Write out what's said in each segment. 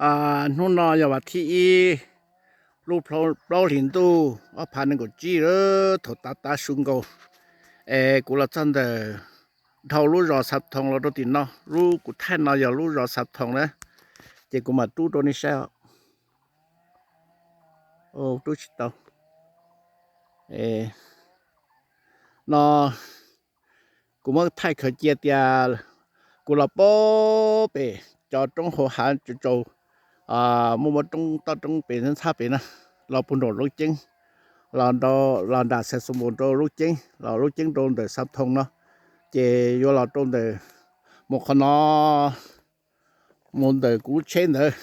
Hnub no yog vas thib ib, lub plaub hlis ntuj ob phav nees nkaum tsib lawm, thaum tav tav su nkaus, es kuv los txog ntawm dhau lub zos Xav Thoos los rau tim no. Lub kuv thaij no yog lub zos Xav Thoos na, ces kuv mam rub rau nej saib. Rub tsis tau. No kuv muab thaij khaws cia tias kuv los pem cov roob hauv hav tsaus, muaj muaj roob, toj roob pem ntxhab pem na, los puag nram Loob Ceeb, los nram Xais Xoos Npoos rau Loob Ceeb, los Loob Ceeb rau ntawm Xav Thoos no, ces yuav los rau ntawm, mus qhov no, mus ntawm kuv lub tsheb ntawd,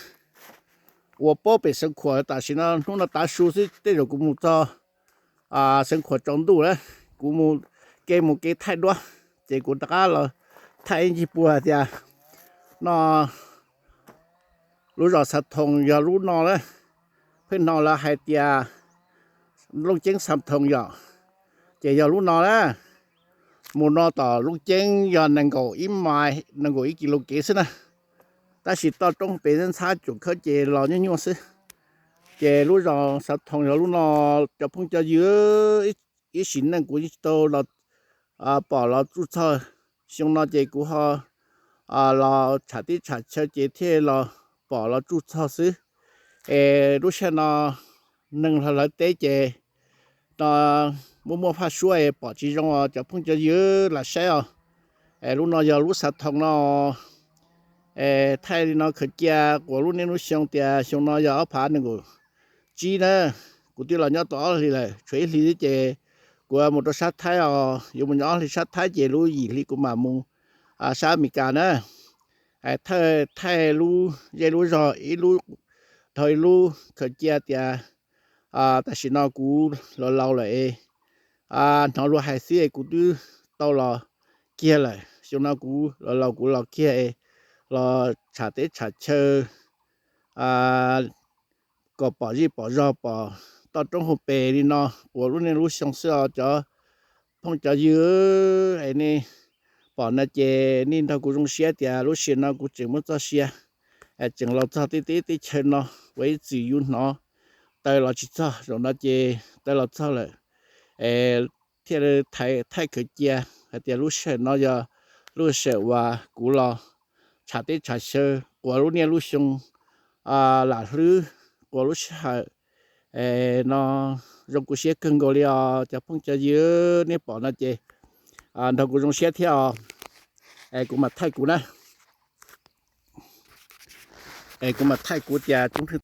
ua pem Xeev Khuam. Tam sim no hnub no tav su xwb, tej zaum kuv mus txog Xeev Khuam tsaus ntuj lawm, kuv mus kev mus kev thaij duab, ces kuv rov qab los thaij ib ncig puag tias no lub zos Xav Thoos yog lub no lawm. Pheej hnov lawv hais tias Loob Ceeb Xav Thoos yom, ces yog lub no na. Mus no tom Loob Ceeb yog nees nkaum ib mais, nees nkaum ib kis lus kev xwb na, tab sis toj roob pem ntxhab cuam khawb ces los nyuaj nyuaj xwb. Ces lub zos Xav Thoos yog lub no, cov phooj cov ywg, ib sim neej kuv yeej tsis tau los pom los tsuj txog, xyoo no ces kuv ho los tsham teb tsham chaw ces thiaj los pom los tsuj txog xwb. Es lub sij hawm no neeg hlawv teb ces no muaj muaj faj suab es pom tsis zoo os cov phooj cov ywg, lam saib os. Es lub no yog lub Xav Thoos no. Es thaij li no khaws cia quas lub niaj lub xyoo tias xyoo no yog ob phav nees nkaum tsib na, kuv twb los nyob tau ob hlis lawm, tshuav ib hlis xwb ces kuv mus rau sab Thaib os, yuav mus nyob ob hlis sab Thaib ces lub yim hli kuv mam mus sab Amelikas na. Thaij lub zej lub zog ib lub dhau ib lub khaws cia tias tam sim no kuv los laus lawm es hnov luag hais xwb es kuv twb tau los kiag lawm. Xyoo no kuv los laus kuv los kiag es los tsham teb tsham chaw kom pom zej pom zog, pom toj roob hauv pes li no quas lub niaj lub xyoo xwb os cov phooj cov ywg. Es nej pom no ces nej nrog kuv zoo siab tias lub sij hawm no kuv tseem muaj txoj sia, tseem los txog tej teb teb chaws no uas ib txwm yus hnov taw los tsis txog, zaum no ces taw los txog lawm. Es thiaj thaij khaws cia hais tias lub sij hawm no yog lub sij hawm uas kuv los tsham teb tsham chaw quas lub niaj lub xyoo, lam hlwb quas lub sij hawm no zoo kuv siab kawg nkaus li os cov phooj cov ywg. Nej pom no ces nrog kuv zoo siab thiab os. Es kuv mam thaij kuv na. Es kuv mam thaij kuv tias